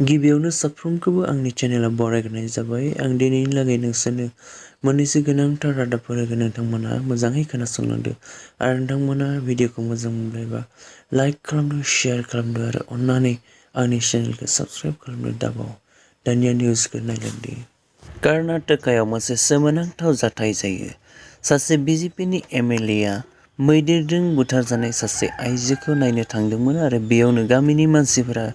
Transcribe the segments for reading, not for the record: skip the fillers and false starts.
गिबियावनो साफ्रोमखौबो आंनि चेनेलाव बरायग्रोनाय जाबाय। आं दिनैनि लागै नोंसोरनो मोननैसो गोनांथार रादाबफोर होगोन। नोंथांमोना मोजाङै खोनासंलांदो आरो नोंथांमोना भिडिअखौ मोजां मोनबायबा लाइक खालामदो, शेयार खालामदो आरो अन्नानै आंनि चेनेलखौ साबस्क्राइब खालामनो दाबाव। दानिया निउसखौ नायलांदो। कर्नाटकायाव मोनसे सोमोनांथाव जाथाय जायो। सासे BJPनि MLA आ मैदेरजों बुथारजानाय सासे आइजोखौ नायनो थांदोंमोन आरो बेयावनो गामिनि मानसिफोरा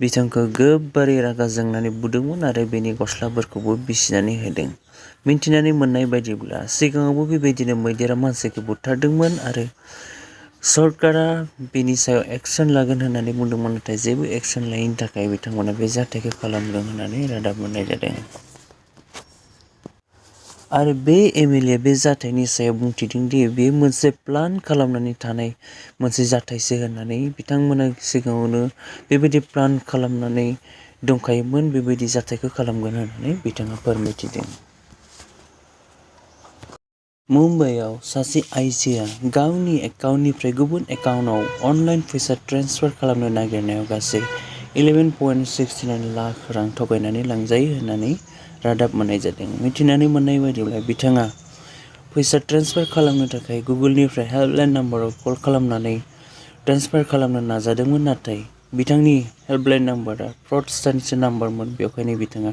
बिथांखौ गोबारै रागा जोंनानै बुदोंमोन आरो बेनि गस्लाफोरखौबो बिसिनानै होदों। मिन्थिनानै मोननाय बायदिब्ला सिगाङावबो बेबायदिनो मैदेरा मानसिखौ बुथारदोंमोन आरो सरकारा बेनि सायाव एक्सन लागोन होननानै बुंदोंमोन, नाथाय जेबो एक्सन लायैनि थाखाय बिथांमोना बे जाथायखौ खालामदों होननानै रादाब मोननाय जादों। आरो बे MLA बे जाथायनि सायाव बुंथिदों दि बेयो मोनसे प्लान खालामनानै थानाय मोनसे जाथायसो होननानै बिथांमोना सिगाङावनो बेबायदि प्लान खालामनानै दंखायोमोन, बेबायदि जाथायखौ खालामगोन होननानै बिथाङा फोरमायथिदों। मुम्बाइआव सासे आइजोआ गावनि एकाउन्टनिफ्राय गुबुन एकाउन्टआव अनलाइन फैसा ट्रेन्सफार खालामनो नागिरनायाव गासै 11.69 लाख रां थगायनानै लांजायो होननानै रादाब मोननाय जादों। मिथिनानै मोननाय बायदिब्ला बिथाङा फैसा ट्रेन्सफार खालामनो थाखाय गुगोलनिफ्राय हेल्पलाइन नाम्बाराव कल खालामनानै ट्रेन्सफार खालामनो नाजादोंमोन, नाथाय बिथांनि हेल्पलाइन नाम्बारा फ्रडस्टारनिसो नाम्बारमोन, बेवहायनो बिथाङा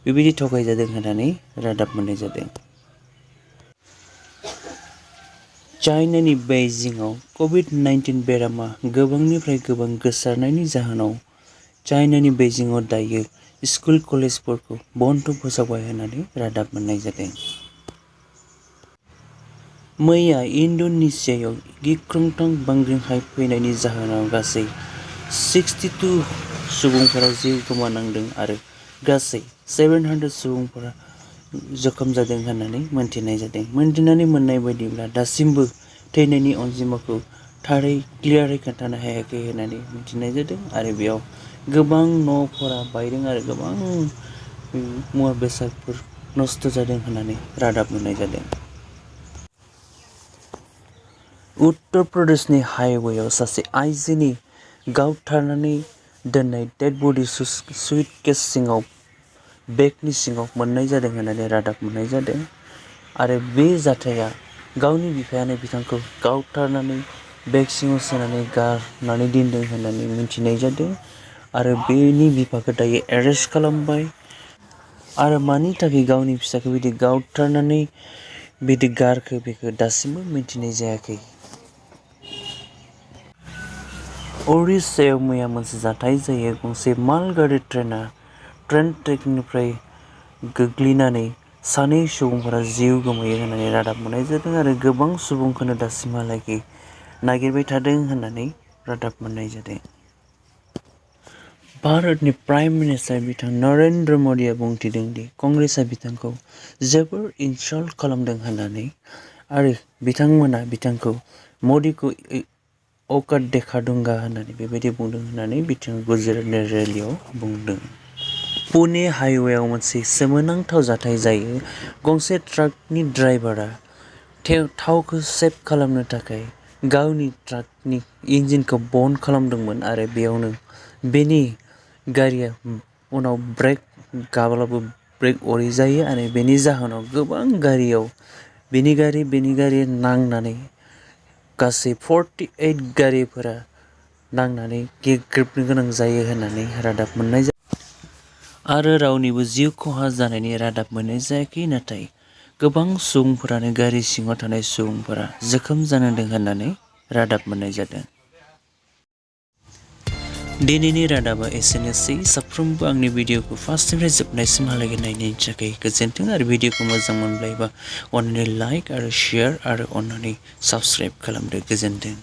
बेबायदि थगायजादों होननानै रादाब मोननाय जादों। चाइनानि बेइजिंआव COVID-19 बेरामा गोबांनिफ्राय गोबां गोसारनायनि जाहोनाव चाइनानि बेइजिंआव दायो स्कुल कलेजफोरखौ बन्द फोसावबाय होननानै रादाब मोननाय जादों। मैया इन्डोनेसियायाव गिख्रंथाव बांग्रिं फैनायनि जाहोनाव गासै 62 सुबुंफोरा जिउ गोमानांदों आरो गासै 700 सुबुंफोरा जखम जादों होननानै मोनथिनाय जादों। मोनथिनानै मोननाय बायदिब्ला दासिमबो थैनायनि अनजिमाखौ थारै क्लियारै खोन्थानो हायाखै होननानै मिथिनाय जादों आरो बेयाव गोबां न'फोरा बायदों आरो गोबां मुवा बेसादफोर नस्थ' जादों होननानै रादाब मोननाय जादों। उत्तर प्रदेशनि हाइवेआव सासे आइजोनि गावथारनानै दोननाय डेड बडि सुटकेस सिङाव बेगनि सिङाव मोननाय जादों होननानै रादाब मोननाय जादों आरो बे जाथाया गावनि बिफायानो बिथांखौ गावथारनानै बेग सिङाव सोनानै गारनानै दोनदों होननानै मिथिनाय जादों आरो बेनि बिफाखौ दायो एरेस्ट खालामबाय आरो मानि थाखाय गावनि फिसाखौ बिदि गावथारनानै बिदि गारखो बेखौ दासिमबो मिथिनाय जायाखै। उरिष्यायाव मैया मोनसे जाथाय जायो। गंसे मालगारि ट्रेनआ ट्रेन ट्रेकनिफ्राय गोग्लैनानै सानै सुबुंफोरा जिउ गोमायो होननानै रादाब मोननाय जादों आरो गोबां सुबुंखौनो दासिमहालागै नागिरबाय थादों होननानै रादाब मोननाय जादों। भारतनि प्राइम मिनिस्टार बिथां नरेन्द्र मदिआ बुंथिदों दि कंग्रेसआ बिथांखौ जोबोर इनसाल्ट खालामदों होननानै आरो बिथांमोना बिथांखौ मदिखौ औकात देखा दूंगा होननानै बेबायदि बुंदों होननानै बिथाङा गुजरातनि रेलियाव बुंदों। पुणे हाइवेआव मोनसे सोमोनांथाव जाथाय जायो। गंसे ट्राकनि ड्राइभारा थावखौ सेभ खालामनो थाखाय गावनि ट्राकनि इन्जिनखौ बन्द खालामदोंमोन आरो बेयावनो बेनि गारिया उनाव ब्रेक गाब्लाबो ब्रेक अरै जायो आरो बेनि जाहोनाव गोबां गारियाव बेनि गारि नांनानै गासै 48 गारिफोरा नांनानै गेग्रेबनो गोनां जायो होननानै रादाब मोननाय जादों आरो रावनिबो जिउ खहा जानायनि रादाब मोननाय जायाखै, नाथाय गोबां सुबुंफोरानो गारि सिङाव थानाय सुबुंफोरा जोखोम जानांदों होननानै रादाब मोननाय जादों। दिनैनि रादाबा एसेनोसै। साफ्रोमबो आंनि भिडिअखौ फार्स्टनिफ्राय जोबनायसिमहालागै नायनायनि थाखाय गोजोन्थों आरो भिडिअखौ मोजां मोनबायबा अन्नानै लाइक आरो शेयार आरो अन्नानै साबस्क्राइब खालामदो। गोजोन्थों।